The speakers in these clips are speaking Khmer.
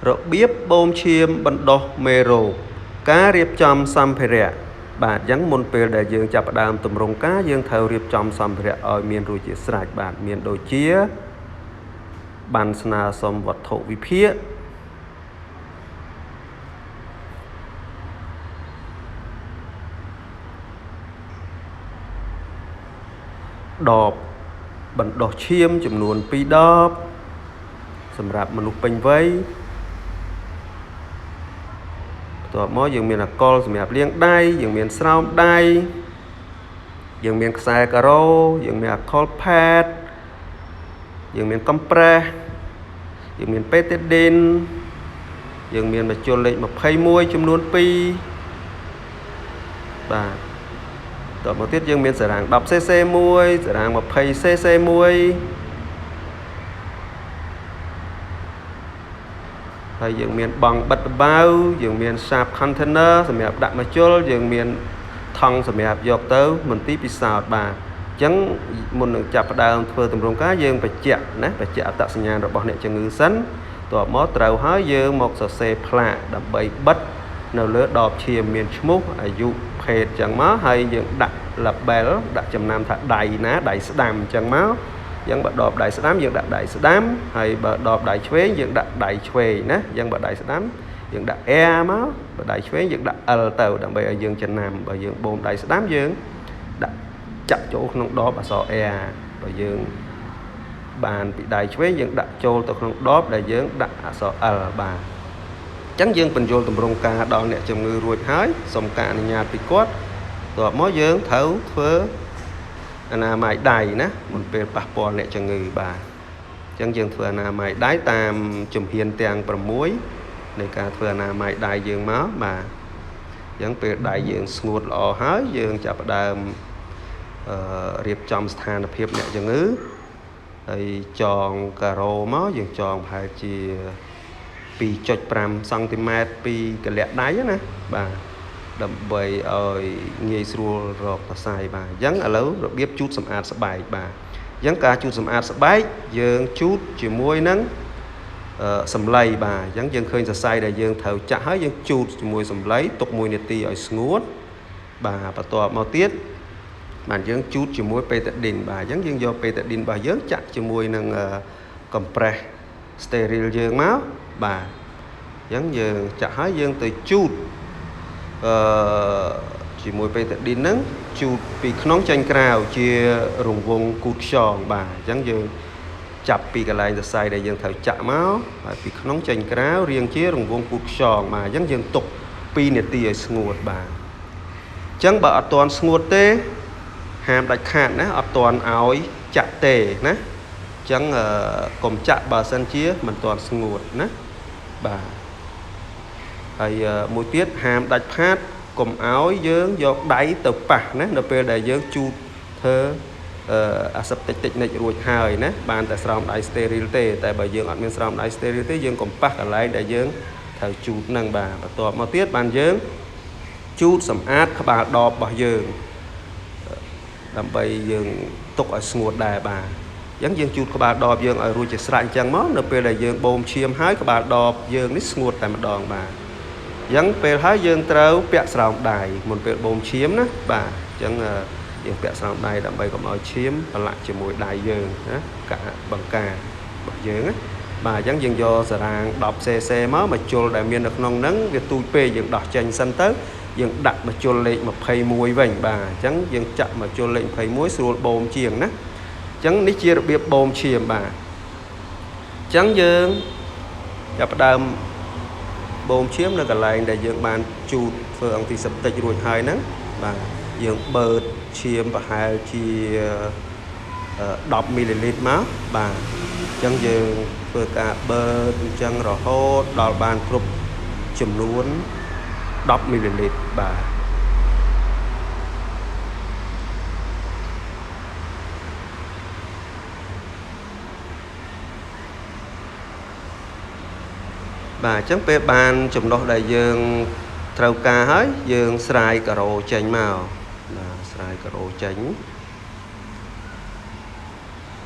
របៀបបូមឈាមបណ្ដុះមេរោគការរៀបចំសម្ភារៈបាទអញ្ចឹងមុនពេលដែលយើងចាប់ផ្ដើមទម្រង់ការយើងត្រូវរៀបចំសម្ភារៈឲ្យមានរួចជាស្រេចបាទមានដូចជាបានស្នើសុំវត្ថុវិភាគដបបណ្ដុះឈាមចំនួន2ដបសម្រាប់មនុស្សពេញវ័យបន្ទាប់មកយើងមានអាល់កុលសម្រាប់លាងដៃយើងមានស្រោមដៃយើងមានខ្សែការ៉ូយើងមានអាល់កុលផេតយើងមានកំប្រេសយើងមានពេតេឌីនយើងមានម្ជុលលេខ21ចំនួន2បាទតមកទៀតយើងមានសារ៉ាង 10cc 1សារ៉ាង 20cc 1ហើយយើងមានបង់បិទបៅយើងមាន sharp container សម្រាប់ដាក់ម្ជុលយើងមានថង់សម្រាប់យកទៅមន្ទីរពិសោធន៍បាទអញ្ចឹងមុននឹងចាប់ផ្ដើមធ្វើទម្រង់ការយើងបញ្ជាក់ណាបញ្ជាក់អត្តសញ្ញាណរបស់អ្នកជំងឺសិនតបមកត្រូវហើយយើងមកសរសេរផ្លាកដើម្បីបិទនៅលើដបឈាមមានឈ្មោះអាយុភេទអញ្ចឹងមកហើយយើងដាក់ label ដាក់ចំណាំថាដៃណាដៃស្ដាំអញ្ចឹងមកយើងបើដបដៃស្ដាំយើងដាក់ដៃស្ដាំហើយបើដបដៃឆ្វេងយើងដាក់ដៃឆ្វេងណាយើងបើដៃស្ដាំយើងដាក់ R មកបើដៃឆ្វេងយើងដាក់ L ទៅដើម្បីឲ្យយើងចំណាំបើយើងបូមដៃស្ដាំយើងដាក់ចាក់ចូលក្នុងដបអក្សរ R បើយើងបានពីដៃឆ្វេងយើងដាក់ចូលទៅក្នុងដបដែលយើងដាក់អក្សរ L បាទអញ្ចឹងយើងបញ្យល់ទម្រង់ការដល់អ្នកជំងឺរួចហើយសូមការអនុញ្ញាតពីគាត់តបមកយើងត្រូវធ្វើអនាម័យដៃណាមុនពេលប៉ះពាល់អ្នកជំងឺបាទអញ្ចឹងយើងធ្វើអនាម័យដៃតាមជំហានទាំង6នៃការធ្វើអនាម័យដៃយើងមកបាទអញ្ចឹងពេលដៃយើងស្ងួតល្អហើយយើងចាប់ផ្ដើមរៀបចំស្ថានភាពអ្នកជំងឺហើយចងការ៉ូមកយើងចងប្រហែលជា 2.5 សង់ទីម៉ែត្រពីកលៈដៃណាបាទដើម្បីឲ្យងាយស្រួលរកសរសៃបាទអញ្ចឹងឥឡូវរបៀបជូតសម្អាតស្បែកបាទអញ្ចឹងការជូតសម្អាតស្បែកយើងជូតជាមួយនឹងសម្លៃបាទអញ្ចឹងយើងឃើញសរសៃដែលយើងត្រូវចាក់ហើយយើងជូតជាមួយសម្លៃទុក1នាទីឲ្យស្ងួតបាទបន្ទាប់មកទៀតបាទយើងជូតជាមួយពេតាឌីនបាទអញ្ចឹងយើងយកពេតាឌីនរបស់យើងចាក់ជាមួយនឹងកំប្រេសស្តេរីលយើងមកបាទអញ្ចឹងយើងចាក់ហើយយើងទៅជូតជាមួយពេតាឌីនហ្នឹងជូតពីក្នុងចេញក្រៅជារង្វង់គូតខ្យងបាទអញ្ចឹងយើងចាប់ពីកន្លែងសរសៃដែលយើងត្រូវចាក់មកហើយពីក្នុងចេញក្រៅរាងជារង្វង់គូតខ្យងបាទអញ្ចឹងយើងទុក2នាទីឲ្យស្ងួតបាទអញ្ចឹងបើអត់ទាន់ស្ងួតទេហាមដាច់ខាតណាអត់ទាន់ឲ្យចាក់ទេណាអញ្ចឹងកុំចាក់បើសិនជាមិនទាន់ស្ងួតណាបាទហើយមួយទៀតហាមដាច់ផាតកុំឲ្យយើងយកដៃទៅប៉ះណានៅពេលដែលយើងជូតធ្វើអាសិបតិចតិចនិចរួចហើយណាបានតែស្រោមដៃស្តេរីលទេតែបើយើងអត់មានស្រោមដៃស្តេរីលទេយើងកុំប៉ះកន្លែងដែលយើងត្រូវជូតនឹងបាទបន្ទាប់មកទៀតបានយើងជូតសម្អាតក្បាលដបរបស់យើងដើម្បីយើងទុកឲ្យស្ងួតដែរបាទអញ្ចឹងយើងជូតក្បាលដបយើងឲ្យរួចជាស្រេចអញ្ចឹងមកនៅពេលដែលយើងបូមឈាមហើយក្បាលដបយើងនេះស្ងួតតែម្ដងបាទអញ្ចឹងពេលហើយយើងត្រូវពាក់ស្រោមដៃមុនពេលបូមឈាមណាបាទអញ្ចឹងយើងពាក់ស្រោមដៃដើម្បីកុំឲ្យឈាមប្រឡាក់ជាមួយដៃយើងណាកាបង្ការរបស់យើងណាបាទអញ្ចឹងយើងយកសារ៉ាង 10cc មកមកជុលដែលមាននៅក្នុងហ្នឹងវាទូចពេកយើងដោះចេញសិនទៅយើងដាក់មកជុលលេខ21វិញបាទអញ្ចឹងយើងចាក់មកជុលលេខ21ស្រួលបូមជាងណាអញ្ចឹងនេះជារបៀបបូមឈាមបាទអញ្ចឹងយើងចាប់ផ្ដើមបូមឈាមនៅកន្លែងដែលយើងបានជូតធ្វើអង់ទីសេプទិករួចហើយហ្នឹងបាទយើងបឺតឈាមប្រហែលជា10មីលីលីត្រមកបាទអញ្ចឹងយើងធ្វើការបឺតអញ្ចឹងរហូតដល់បានគ្រប់ចំនួន10មីលីលីត្របាទបាទអញ្ចឹងពេលបានចំណុះដែលយើងត្រូវការហើយយើងស្រាយការ៉ូចេញមកបាទស្រាយការ៉ូចេញ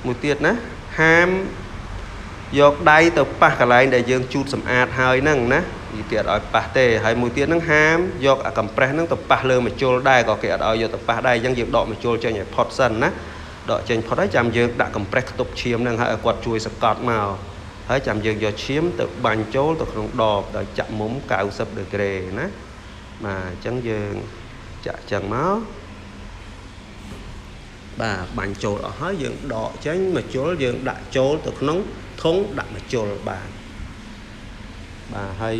មួយទៀតណាហាម យកដៃទៅប៉ះកន្លែងដែលយើងជូតសម្អាតហើយហ្នឹងណាគេអត់ឲ្យប៉ះទេហើយមួយទៀតហ្នឹងហាមយកអាកំប្រេសហ្នឹងទៅប៉ះលើម្ជុលដែរក៏គេអត់ឲ្យយកទៅប៉ះដែរអញ្ចឹងយើងដកម្ជុលចេញឲ្យផុតសិនណាដកចេញផុតហើយចាំយើងដាក់កំប្រេសខ្ទប់ឈាមហ្នឹងហើយឲ្យគាត់ជួយសង្កត់មកហើយចាំយើងយកឈាមទៅបាញ់ចូលទៅក្នុងដបដោយចាក់មុំ90ដឺក្រេណាបាទអញ្ចឹងយើងចាក់អញ្ចឹងមកបាទបាញ់ចូលអស់ហើយយើងដកចេញម្ជុលយើងដាក់ចូលទៅក្នុងធុងដាក់ម្ជុលបាទបាទហើយ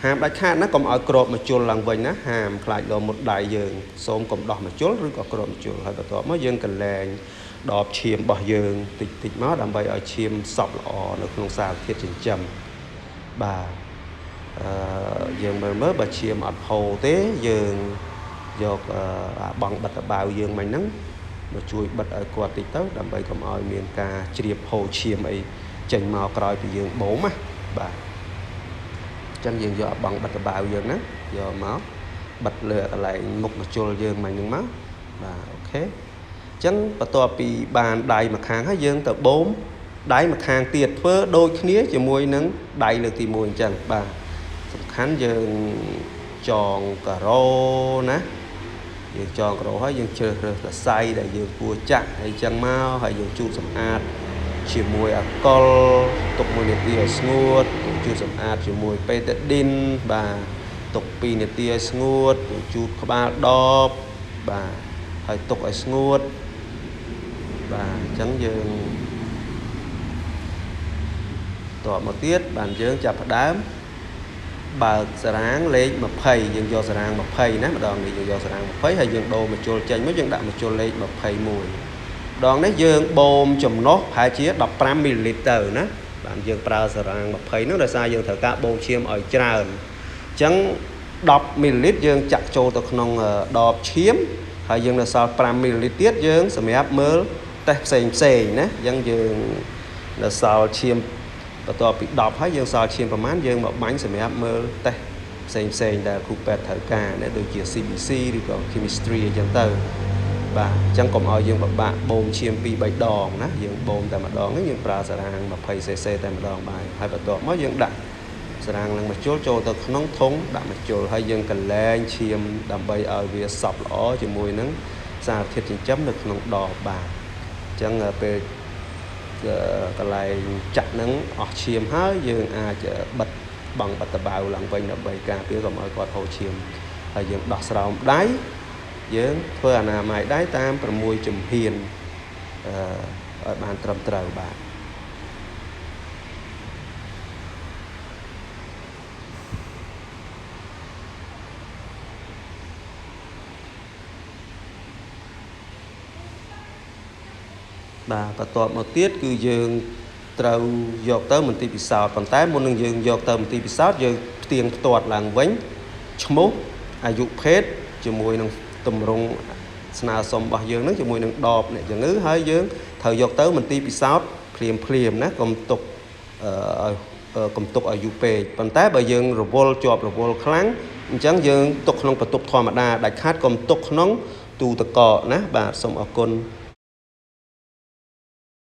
ហាមដាច់ខាតណាកុំឲ្យក្របម្ជុលឡើងវិញណាហាមខ្លាចលមុតដៃយើងសូមកុំដោះម្ជុលឬក៏ក្របម្ជុលហើយបន្ទាប់មកយើងកលែងដបឈាមរបស់យើងតិចតិចមកដើម្បីឲ្យឈាមសប់ល្អនៅក្នុងសារធាតុចិញ្ចឹមបាទយើងមើលមើលបើឈាមអត់ហូរទេយើងយកអាបង់បិទតបាវយើងមិញហ្នឹងមកជួយបិទឲ្យគាត់តិចទៅដើម្បីកុំឲ្យមានការជ្រាបហូរឈាមអីចេញមកក្រោយពីយើងបូមណាបាទអញ្ចឹងយើងយកអាបង់បិទតបាវយើងហ្នឹងយកមកបិទលើកន្លែងមុខម្ជុលយើងមិញហ្នឹងមកបាទអូខេអញ្ចឹងបន្ទាប់ពីបានដៃម្ខាងហើយយើងទៅបូមដៃម្ខាងទៀតធ្វើដូចគ្នាជាមួយនឹងដៃលើកទី1អញ្ចឹងបាទសំខាន់យើងចងការ៉ូណាយើងចងការ៉ូហើយយើងជ្រើសរើសសរសៃដែលយើងគួរចាក់ហើយចឹងមកហើយយើងជូតសម្អាតជាមួយអាល់កុលទុក1នាទីឲ្យស្ងួតយើងជូតសម្អាតជាមួយបេតាឌីនបាទទុក2នាទីឲ្យស្ងួតយើងជូតក្បាលដបបាទហើយទុកឲ្យស្ងួតបាទអញ្ចឹងយើងតបមកទៀតបានយើងចាប់ផ្ដើមបើកសារ៉ាងលេខ20យើងយកសារ៉ាង20ណាម្ដងនេះយើងយកសារ៉ាង20ហើយយើងដូរម្ជុលចេញមកយើងដាក់ម្ជុលលេខ21ដងនេះយើងបូមចំណុះប្រហែលជា15មីលីលីត្រទៅណាបាទយើងប្រើសារ៉ាង20ហ្នឹងដោយសារយើងត្រូវការបូមឈាមឲ្យច្រើនអញ្ចឹង10មីលីលីត្រយើងចាក់ចូលទៅក្នុងដបឈាមហើយយើងនៅសល់5មីលីលីត្រទៀតយើងសម្រាប់មើលតេស្តផ្សេងផ្សេងណាអញ្ចឹងយើងនៅសល់ឈាមបន្ទាប់ពី10ហើយយើងសល់ឈាមប្រហែលយើងមកបាញ់សម្រាប់មើលតេស្តផ្សេងផ្សេងដែលគ្រូពេទ្យត្រូវការណាដូចជា CBC ឬក៏ chemistry អញ្ចឹងទៅបាទអញ្ចឹងកុំឲ្យយើងពិបាកបូមឈាម2 3ដងណាយើងបូមតែម្ដងហ្នឹងយើងប្រើសារ៉ាង 20cc តែម្ដងបាទហើយបន្ទាប់មកយើងដាក់សារ៉ាងនឹងម្ជុលចូលទៅក្នុងធុងដាក់ម្ជុលហើយយើងកលែងឈាមដើម្បីឲ្យវាសប់ល្អជាមួយនឹងសារធាតុចិញ្ចឹមនៅក្នុងដបបាទអញ្ចឹងពេលកន្លែងចាក់នឹងអស់ឈាមហើយយើងអាចបិទបង់បិទតបាវឡើងវិញដើម្បីការពារកុំឲ្យគាត់ហូរឈាមហើយយើងដោះស្រោមដៃយើងធ្វើអនាម័យដៃតាម6ជំហានឲ្យបានត្រឹមត្រូវបាទបាទបន្ទាប់មកទៀតគឺយើងត្រូវយកទៅមន្ទីរពិសោធន៍ប៉ុន្តែមុននឹងយើងយកទៅមន្ទីរពិសោធន៍យើងផ្ទៀងផ្ទាត់ឡើងវិញឈ្មោះអាយុភេទជាមួយនឹងទម្រង់ស្នើសុំរបស់យើងនឹងជាមួយនឹងដបអ្នកជំងឺហើយយើងត្រូវយកទៅមន្ទីរពិសោធន៍ភ្លាមភ្លាមណាកុំទុកឲ្យកុំទុកឲ្យយូរពេកប៉ុន្តែបើយើងរវល់ជាប់រវល់ខ្លាំងអញ្ចឹងយើងទុកក្នុងបន្ទប់ធម្មតាដាច់ខាតកុំទុកក្នុងទូទឹកកកណាបាទសូមអរគុណ